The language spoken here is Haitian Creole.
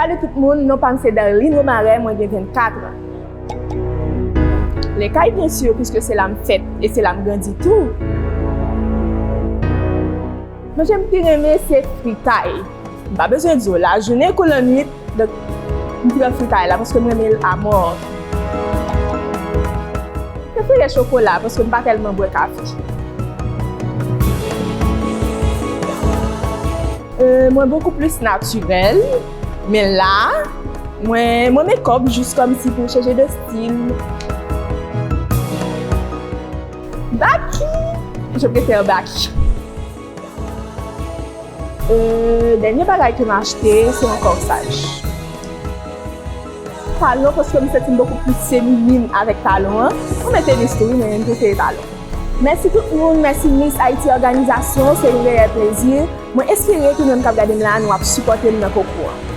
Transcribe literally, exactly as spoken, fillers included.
Salut tout moun, non pa m se Darline Romare, mwen gen vennkat an. Lekay, byen si, piske se la m fèt e se la m grandi tou. Manje m pi renmen se fritay. M pa bezwen di w, lajounen kou lannwit, donk, m pran fritay la paske m renmen l amò. M prefere chokola paske m pa tèlman bwè kafe. Euh, mwen bokou plis natirèl, men la, mwen, mwen mekòp jis kòmsi pou chanje de stil. Baki! Je préfère Baki. Euh, dènye bagay ke m achte, se yon kòsaj. Talon, paske m santi m bokou plis feminim avèk talon an. Mwen mete tenis tou, wi, men m prefere talon. Mèsi tout moun, mèsi Miss Haiti Òganizasyon, se yon reyèl plezi. Mwen espere ke nou menm k ap gade m la, nou ap sipòte m nan konkou an.